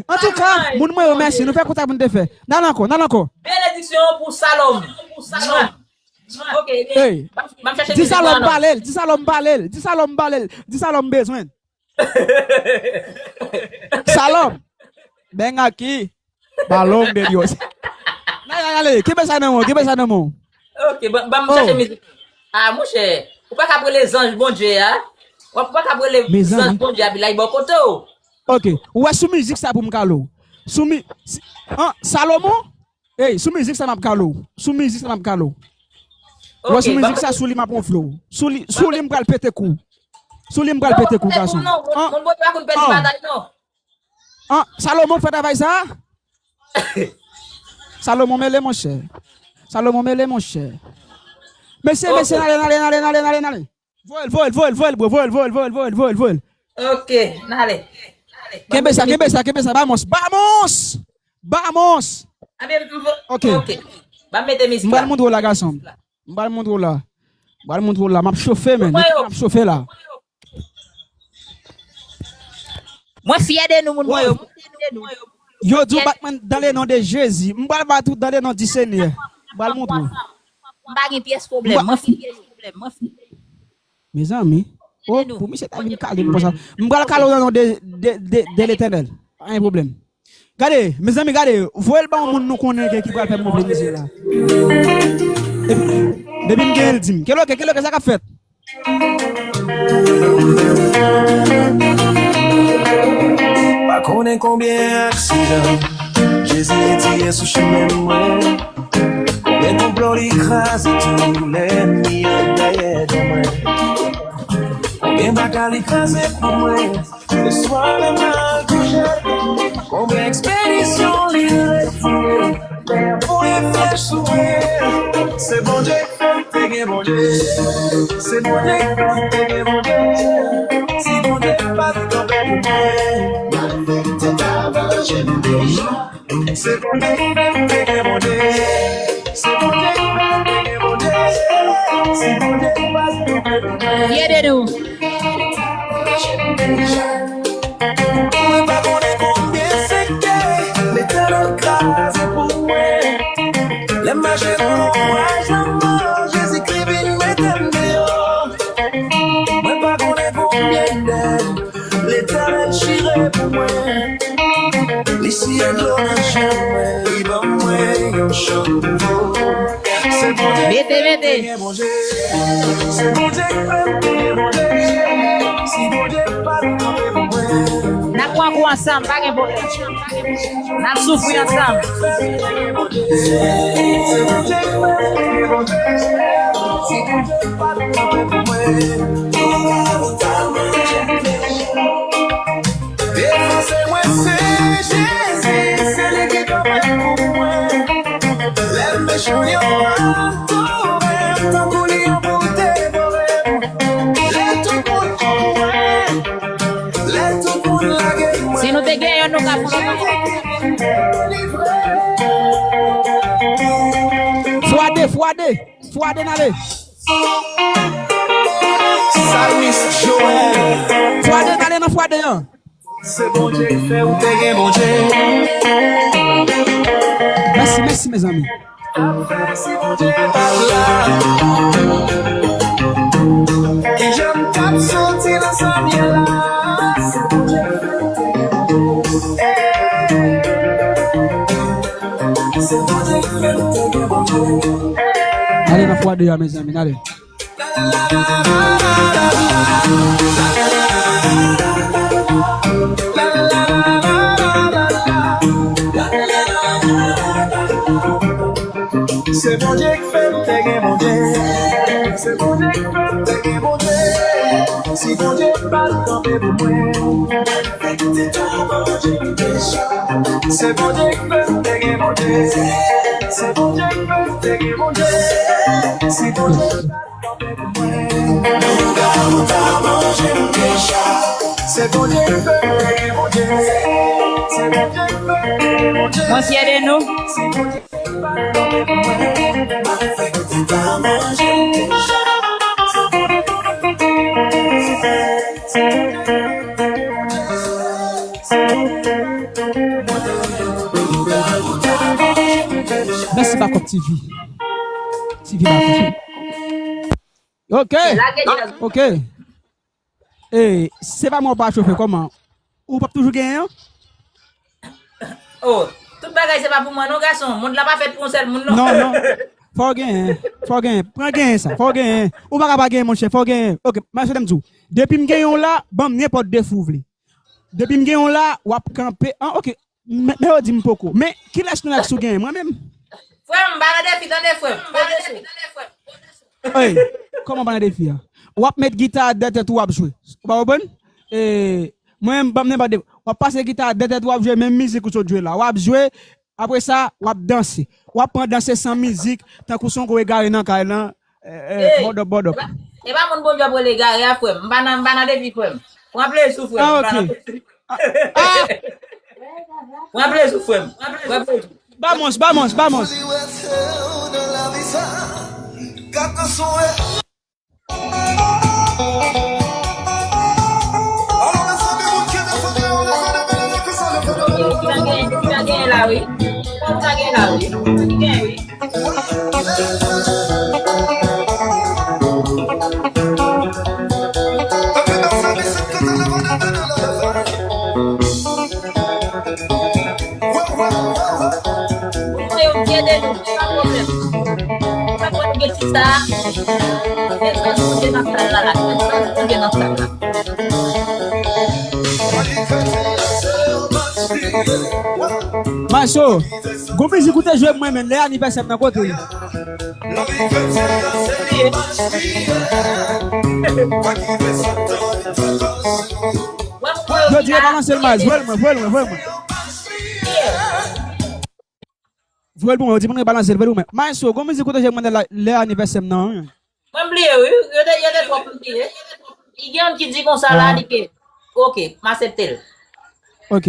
Antouka, moun mwen yo, mèsi. Nou fè kontak moun te fè. N al ankò, n al ankò. Benediksyon pou Salòm. Pou Salòm. Ok, hey, di Salòm pale l, di Salòm pale l, di Salòm pale l, di Salòm bezwen. Salòm, bèng aki, balon de Dios. N ale, n ale, kenbe sa nan men w, kenbe sa nan men w. Ok, ban m chèche mizik. Ah, monchè, ou pa ka rele zanj Bondye a. Ou pa ka rele zanj Bondye a, bilay bò kote w. Ok, ou wè sou mizik sa pou m kale w. Sou mi, si, an, Salomon, Ey, sou mizik sa m ap kale w. Sou mizik sa m ap kale w. Ou wè sou mizik sa, sou li m ap wonfle w. Sou li, sou li m pral pete kou. Sou li m pral pete kou, gason. An, an, an, Salomon fè travay sa? Salomon mele, monchè. Salomon mele, monchè. Mesye, mesye, n ale, n ale, n ale, n ale, n ale, n ale. Voye l, voye l, voye l, voye l, bro. Voye l, voye l, voye l, voye l, voye l, voye l. Ok, n ale. Kenbe sa, kenbe sa, kenbe sa. Bamos, bamos! Bamos! Ok. Ok. Ban m mete mizik la. M pral montre w la, gason. M pral montre w la. M pral montre w la. M ap chofe, men. M ap chofe la. Mwen fyè de nou, moun mwen yo. Yo di w bat mwen dans le nom de Jésus. M pral bat ou dans le nom du Seigneur. M pral montre w. M pa gen pyès pwoblèm. Mwen fyè. Mezanmi. Oh, pou misye ta vin kale m konsa. M pral kale w nan non de, de, de, de Letènèl. Pa gen pwoblèm. Gade, mezanmi, gade. Voye l ba yon moun nou konnen ke ki pral fè move mizik la. Depi, depi m gen l, di m. Kèlòke, kèlòke, sa k ap fèt? Pa konnen konbyen aksidan Jezi retire sou chimen mwen. Konbyen konplo li kraze tou lènmi an dèyè do mwen. Konbyen bagay li kraze pou mwen. Lèswa lè mal touche. Konbyen ekspedisyon li retire. Lè voye flèch sou mwen. Se Bondye ki fè m te gen Bondye. Se Bondye ki fè m te gen Bondye. Si Bondye pa t kanpe pou mwen, m ap fè tèt avanje m deja. Se Bondye ki fè m te gen Bondye. Se Bondye ki fè m te gen Bondye. Si Bondye pa t kanpe pou mwen. Yede nou. Mwen pa konnen konbyen sèkèy Letènèl kraze pou mwen. Lè m mache nan lonbraj lanmò, Jezikri vin mete m deyò. Mwen pa konnen konbyen dèy Letènèl chire pou mwen. Li siye dlo nan je mwen, li ban mwen yon chans nouvo. Se Bondye ki fè m te gen Bondye. Se Bondye ki fè m te gen Bondye. Si Bondye pa t kanpe pou mwen. N ap pran kou ansanm, pa gen pwoblèm. N ap soufri ansanm. Se Bondye ki fè m te gen Bondye. Si Bondye pa t kanpe pou mwen. Defanse mwen se Jezi, se li ki kanpe pou mwen. Lè mechan yo ap touye m, tankou lyon pou devore m. Lè tout moun kouri mwen, lè tout moun lage mwen. Si nou te gen yon, nou ka pran. Fwa de, fwa de. Fwa de n ale. Salmis Joel. Fwa de n ale nan fwa de an. Se Bondye ki fè ou te gen Bondye. Mèsi, mèsi, mezanmi. Ap fè si Bondye pa t la. Kijan m t ap santi nan sa m ye la? Se Bondye ki fè ou te gen Bondye. Ale nan fwa de a, mezanmi, n ale. Se Bondye ki fè m te gen Bondye. Se Bondye ki fè m te gen Bondye. Si Bondye pa t kanpe pou mwen. Se Bondye ki fè m te gen Bondye. Se Bondye k fè m te gen Bondye. Si Bondye pa t kanpe pou mwen, mouda mouda manje m deja. Se Bondye k fè m te gen Bondye. Se Bondye k fè m te gen Bondye. Mwen fyè de nou. Si Bondye pa t kanpe pou mwen, mouda manje m deja. Se Bondye k fè m te gen Bondye. Mèsi Bakòp T V. T V Bakòp. Ok. Ok. E, se pa mwen w pa chofe, kòman? Ou p ap toujou genyen an? Oh, tout bagay se pa pou mwen non, gason. Mond la pa fèt pou yon sèl moun non. Non, non. Fò w genyen. Fò w genyen. Pran genyen sa. Fò w genyen. Ou pa ka pa genyen, monchè. Fò w genyen. Ok, mwen se te m di w. Depi m genyen w la, ban m nenpòt defi w vle. Depi m gen yon la, w ap kanpe. An, ok. Men, men yo di m poko. Men, kilès nan Nèks ou genyen? Mwen menm? Frè m, m pa nan defi, tande, frè m. Poze sou. Ey, kòman pa nan defi a? W ap met gita a dèyè tèt ou, w ap jwe. Ou pa konprann? E, mwen menm, ban m nenpòt defi. W ap pase gita a dèyè tèt ou, w ap jwe menm mizik ou sot jwe la. W ap jwe, apre sa, w ap danse. W ap pran danse san mizik, tankou se yon gwo egare nan kay lan. Eh, eh, ey, bòdòp, bòdòp. E pa, e pa moun Bondye ap rele egare a, frè m. M pa nan, m pa nan defi, frè m. Pran plezi w, frè m. Ah, m pa nan ok. Ah, ah. Pran plezi w, frè m. Pran plezi w. Vamos, vamos, vamos. Sa gen, sa gen la, wi. Sa gen la, wi. Gen, wi. Mwen yo byen de nou, pa pwoblèm. Pa pwoblèm, gen ti sa. Gen sans pou gen nan sal la, la. Gen sans pou gen nan sal la. Maestro, gon mizik ou te jwe mwen menm lè anivèsè m nan kote. Yo di yo balanse l mal, jwe l mwen, jwe l mwen, jwe l mwen. Jwe l pou mwen, yo di mwen balanse l, jwe l pou mwen. Maestro, gon mizik ou te jwe mwen lè, lè anivèsè m nan, wi. Mwen bliye, wi. Yo te, yo te twòp, m bliye. Li gen youn ki di konsa la, li ke, ok, m aksepte l. Ok.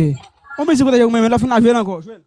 Yon mizik ou te jwe mwen, men lè w fin la, jwe l ankò, jwe l.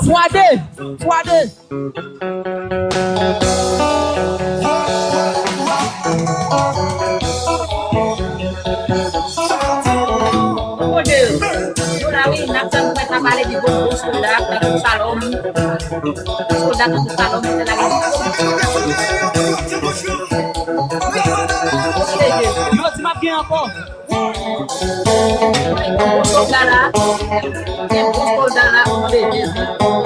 Fwa de, fwa de. Yo la wi, n ap tann prèt la pale de bon, bon sòlda, tankou Salòm. Sòlda tankou Salòm, se la gen. Yo di m ap gen ankò. Bon sòlda la, bon sòlda la, o non de Jezi. Bon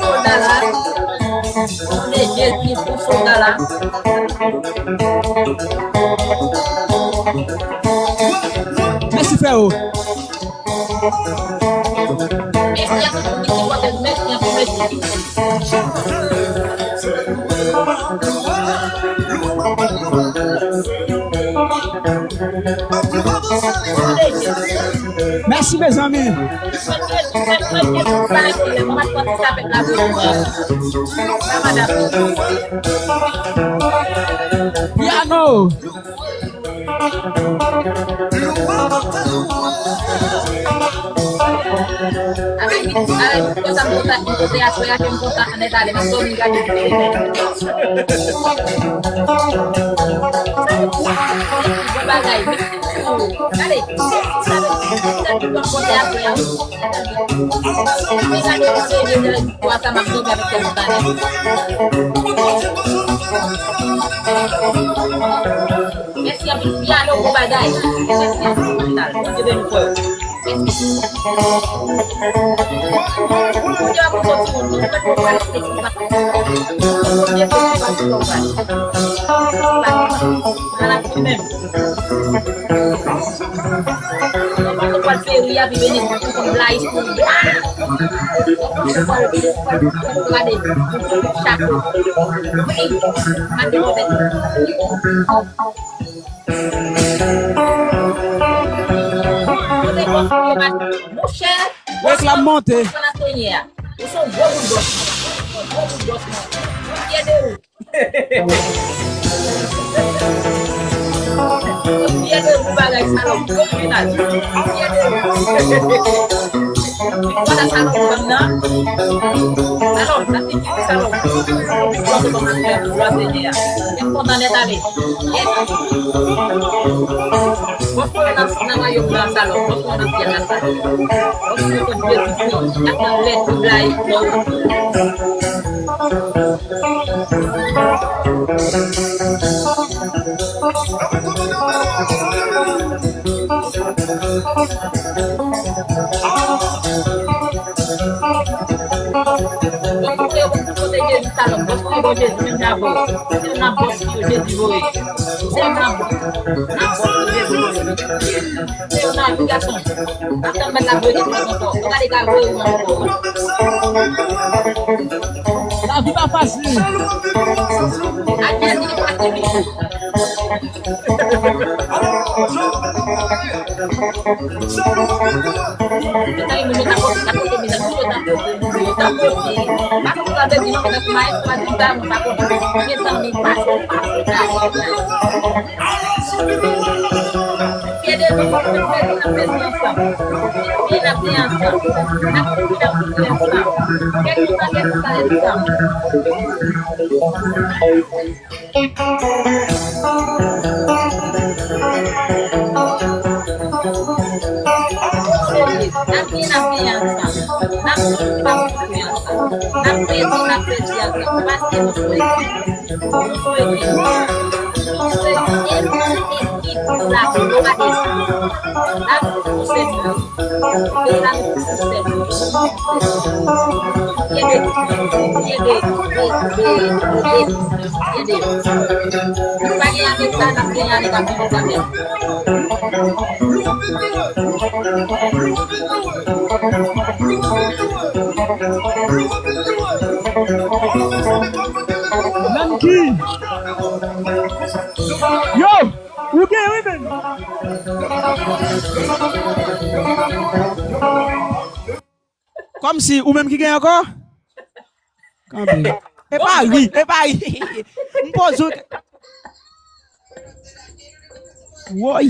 sòlda la, o non de Jezi, bon sòlda la. Mèsi, freo. Mèsi a tout moun ki sipòte nou. Mèsi anpil, mèsi. Mèsi, mezanmi. Piano. Avèk, avèk konsa m kontan, m kontan aswè a ke m kontan anèt ale, m ap dòmi gade. Bon bagay, mèsi pou, gade, m kontan aswè a. Mwen gade yon seri de Kwa sa m ap jwe avèk kè kontan nèt. Mèsi anpil, Piano, bon bagay. Mèsi anpil, Bondye beni w, frè. Monchè, reklam monte. Ou se yon gwo boul bòs mwen. Ou se yon gwo boul bòs mwen. Mwen fyè de ou. Mwen fyè de ou, bagay salòp, gwo mennaj. Mwen fyè de ou. Vwala salòp fanm nan. Salòp, sa se ki salòp. Salòp, salòp, salòp, salòp, salòp, salòp. M kontan nèt ale. Bòs mwen nan, nan rayonm nan, salòp. Bòs mwen nan syèl la, salòp. Bòs mwen kot Jezi pran. Ak nan lèt, tout bagay. Kote Jezi salòp, bòs mwen bon Jezi menm jan avè w. Se nan bòs ki yo Jezi voye. Se nan bòs, nan bòs ki Jezi voye. Se yo nan gason. Ap tann mèt la voye Jezi ankò. Ou gade ka voye ou ankò. Lavi pa fasil. Ak Jezi li fasil. Menm ki? Yo! Ou gen wi menm. Kòmsi ou menm ki gen ankò? Kanpe. E pa ri, e pa ri. M poze w. Woy.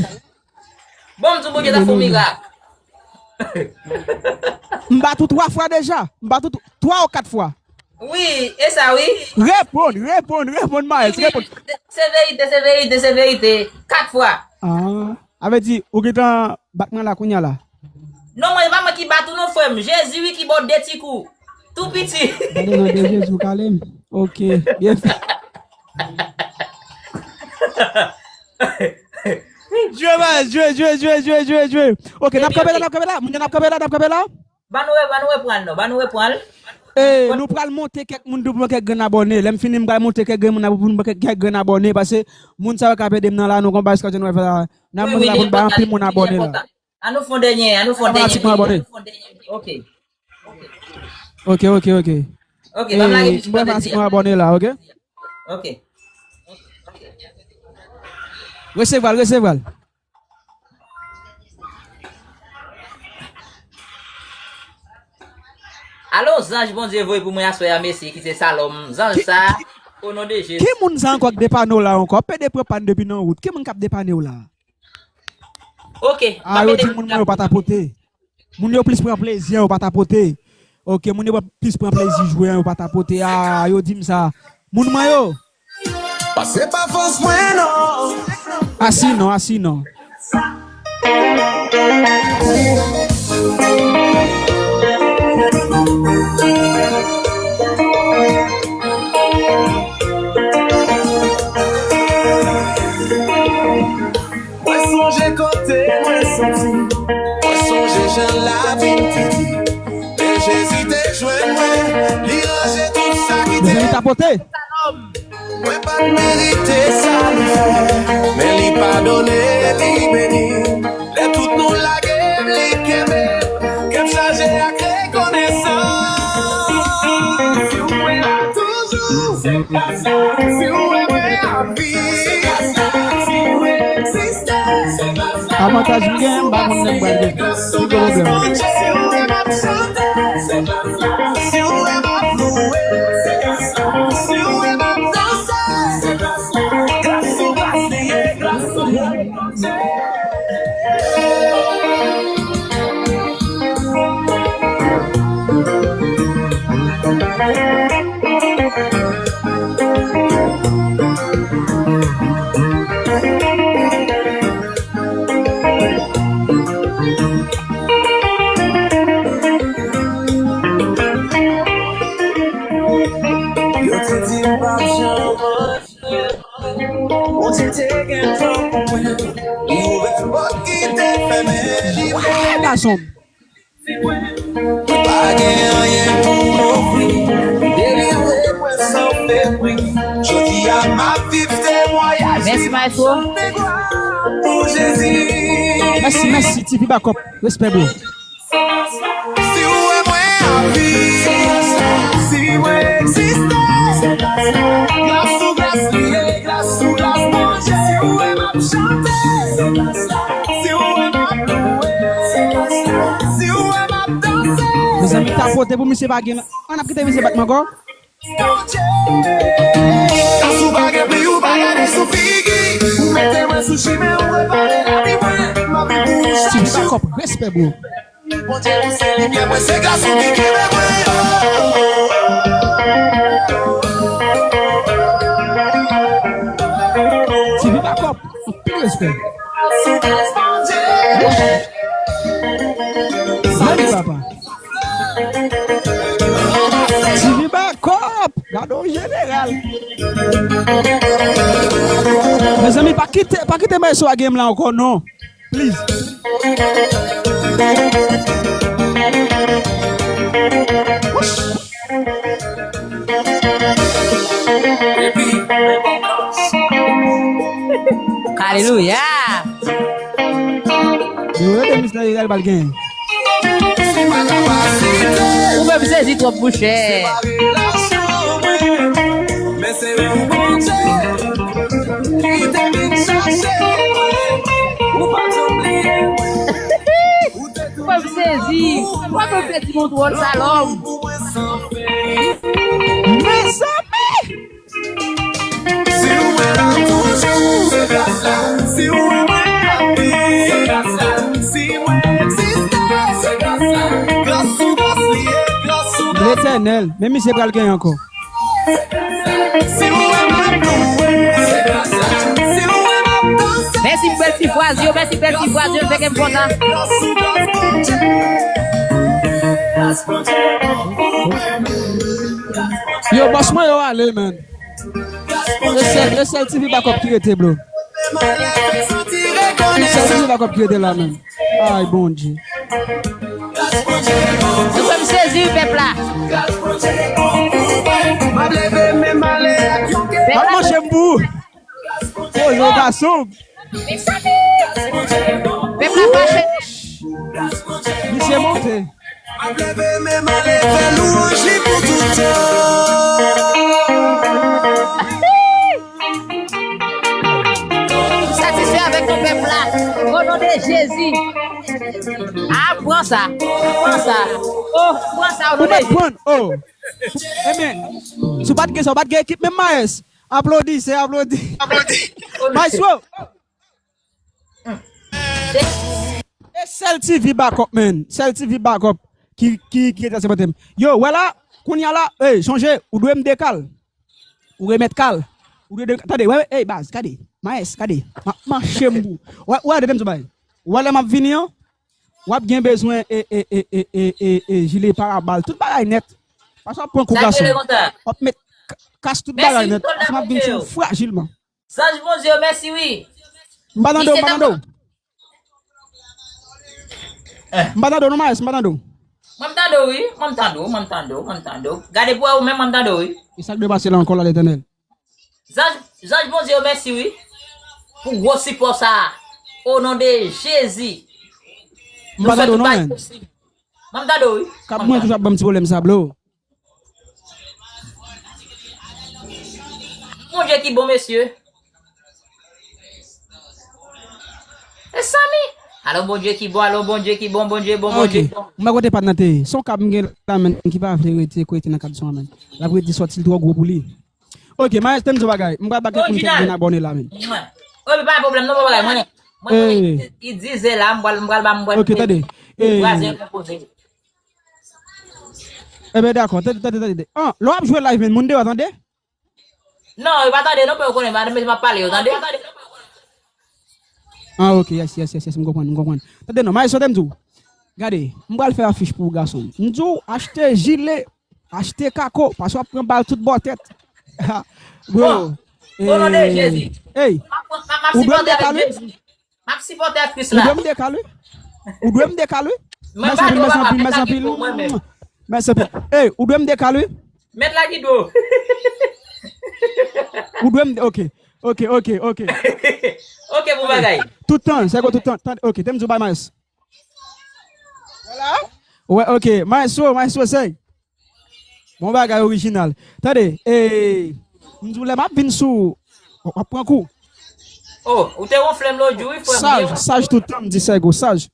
Bon, m di w Bondye ta fè w mirak. M bat ou twa fwa deja. M bat ou twa ou kat fwa. Wi, e sa wi. Reponn, reponn, reponn, Maes, reponn. Se verite, se verite, se verite. Kat fwa. Ah, sa vle di, ou gentan bat mwen la kounye a la. Non, mwen, e pa mwen ki bat ou non, frè m. Jezi, wi, ki ba w de ti kou. Tou piti. Gade nan de Jezi, ou kale m. Ok, byen fèt. Jwe, Maes, jwe, jwe, jwe. Ok, n ap kanpe la, n ap kanpe la. Moun yo n ap kanpe la, n ap kanpe la. Ban nou re-, ban nou reprann non, ban nou reprann. E, nou pral monte kèk moun tou pou kèk grenn abòne. Lè m fini, m pral monte kèk grenn moun pou n kèk, kèk grenn abòne. Paske moun sa yo k ap ede m nan la, nou konn bagay sa nou wè la. N ap monte la pou n bay anpil moun abòne la. An nou fè yon dènye, an nou fè yon dènye. Ok. Ok, ok, ok. Ok, ban m lage ti pale ti a. Abòne la, ok? Ok. Resevwa l, resevwa l. Alò, zanj Bondye voye pou mwen aswè a, mesye, ki se Salòm. Zanj sa, o non de Jezi. Ki moun sa ankò k depane w la ankò? Ap pede pran pàn depi nan wout. Ki moun k ap depane w la? Ok. Ah, yo di moun mwen yo pa ta pote. Moun yo plis pran plezi an, yo pa ta pote. Ok, moun yo plis pran plezi jwe an, yo pa ta pote. Ah, yo di m sa. Moun mwen yo. Pase pa fòs mwen non. Asi non, asi non. Mwen sonje kote mwen soti, mwen sonje pote. Mwen pa t merite sa li fè, men li padone, li beni. Lè tout nou lage m, li kenbe m, kè m chaje ak rekonesans. Si w wè m toujou, se gras la. Si w wè mwen ap viv, se gras la. Si w egziste, se gras la. Avantaj m gen, m pa konn nèg pral gen. Ki pwoblèm? Si w wè m ap chante, se gras la. Si w wè m ap louwe, se gras la. Si w wè m ap danse, se gras la. Gras sou gras li ye, gras sou gras. Yo te di m p ap janm anyen. Bondye te gen plan pou mwen. Nouvèl pòt ki te fèmen, li ouvè. Gason. Mwen pa gen anyen pou m ofri. Delivre mwen san febri. Jodi a m ap viv temwayaj. Mèsi, maestro. Chante glwa pou Jezi. Mèsi, mèsi, T V Backup. Respè, bro. Si w wè mwen ap viv, si mwen egziste, gras sou gras li ye, gras sou gras Bondye. Si w wè m ap chante, si w wè m ap louwe, si w wè m ap danse. Mezanmi, tapote pou misye pa gen. Ann ap kite misye bat m ankò. Gras ou pa gen pri, ou pa gade sou figi. Ou mete mwen sou chimen, ou repare lavi mwen. M ap viv pou ou chak jou. Ti Bishop, respè, bro. Bondye, ou se limyè mwen, se gras ou ki kenbe mwen. T V Backup, anpil respè. Mèsi, papa. T V Backup! Gade yon jeneral! Mezanmi, pa kite, pa kite maestro a game la ankò, non. Please. Alelouya! Yo, yo, de mis la, yo, pral genyen. Ou menm sezi twòp, monchè. Men se ou Bondye ki te vin chache mwen. Ou pa janm bliye mwen. Ou te Ou pa sezi. Ou pa sezi, mon twòl sa lòm. Mezanmi! Si w wè m toujou, se gras la. Si w wè mwen ap viv, se gras la. Si mwen egziste, se gras la. Gras sou gras li ye, gras sou gras. Letènèl, men misye pral genyen ankò. Si w wè m ap louwe, se gras la. Si w wè m ap danse. Mèsi pou bèl ti fraz yo, mèsi bèl ti fraz yo, fè kè m kontan. Gras sou gras Bondye. Gras Bondye bon pou mwen. Yo, bòs mwen yo ale, man. E sèl, e sèl T V Backup ki rete, bro. Sèl T V Backup ki rete la, man. Ay, Bondye. Nou fè m sezi, pèp la. Pèp la, manje m pou. Poze w gason. Pèp la fache. Misye monte. M ap leve men m ale fè lwanj li pou tout tan. Satisfè avèk nou pèp la. O non de Jezi. A, pran sa. Pran sa. O, pran sa o non de Jezi. Ou mèt pran, o. Ebyen, si w pa t gen sa, w pa t gen ekip menm, Maes. Aplodi, se aplodi. Aplodi. Maestro. E sèl T V Backup, man. Sèl T V Backup ki, ki, ki rete sipòte m. Yo, wè la, kounye a la, ey, sonje, ou dwe m de kal. Ou remèt kal. Ou dwe de, tande, wè, ey, baz, gade. Maes, gade. M ap mache m pou. Wè, wè, tande m di w bagay. Wè lè m ap vini an, w ap gen bezwen e, e, e, e, e, e, e, jile parabal, tout bagay nèt. Paske w ap pran kou gason. W ap met k-, kas tout bagay nèt. Paske m ap vin sou frajilman. Zanj Bondye yo, mèsi wi. M pa tande w, m pa tande w. M pa tande w non, Maes, m pa tande w. Mwen m tande Wi, mwen m tande w, mwen m tande w, mwen m tande w. Gade pou wè ou menm, mwen m tande w, wi. E sa k dwe pase la ankò la, Letènèl? Zanj, zanj Bondye yo, mèsi, wi. Pou gwo sipò sa a. O non de Jezi. M pa tande w non, menn. Mwen m tande w, wi. Kab mwen toujou ap ban m ti pwoblèm sa, blo. Bondye ki bon, mesye. E Samy. Alò Bondye ki bon, alò Bondye ki bon, Bondye bon, Bondye bon. M pa kote pa nan te. Son kab m gen la, menn, ki pa vle rete, kwete nan kab son an, menn. L ap redi sòti l twò gwo pou li. Ok, Maes, tande yon bagay. M pral ba kèk moun kèk grenn abòne la, menn. Wi, pa pwoblèm, non, pa bagay. Mwen, mwen, mwen, li diz la, m pral, m pral ba, m pral. Ok, tande. Kraze yon poze. Eben, dakò, tande, tande, tande. An, lè w ap jwe live, menn, moun deyò, tande? Non, yo pa tande, non, pou yo konnen, madanm, mesye, m ap pale, yo tande? Ah, ok, yes, yes, yes, yes, m konprann, m konprann. Tande, non, Maes, tande m di w. Gade, m pral fè afich pou ou, gason. M di w, achte jile, achte kako, paske w ap pran bal tout bò tèt. Bro, o non de Jezi. Ey, ou dwe m dekale? M ap sipòte aktris la. Ou dwe m dekale? Ou dwe m dekale? Mèsi anpil, mèsi anpil, mèsi anpil. Mèsi anpil. Ey, ou dwe m dekale? Mèt la ki dwe w. Ou dwe m, ok. Ok, ok, ok. Ok, bon bagay. Tout tan, se ko tout tan. Tan, ok, te m di w bay Maes. Wè, ok, maestro, maestro, sèy. Bon bagay orijinal. Tande, e, m di w lè m ap vin sou, w ap pran kou. Oh, ou te wonfle m lòt jou, wi, frè m. Saj, saj tout tan, m di sèy gwo, saj.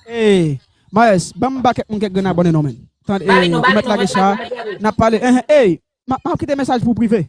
E, Maes, ban m ba kèk moun kèk grenn abòne non, menn. Tande, e, ou mèt lage sa, n ap pale. Ey, m ap kite mesaj pou w prive.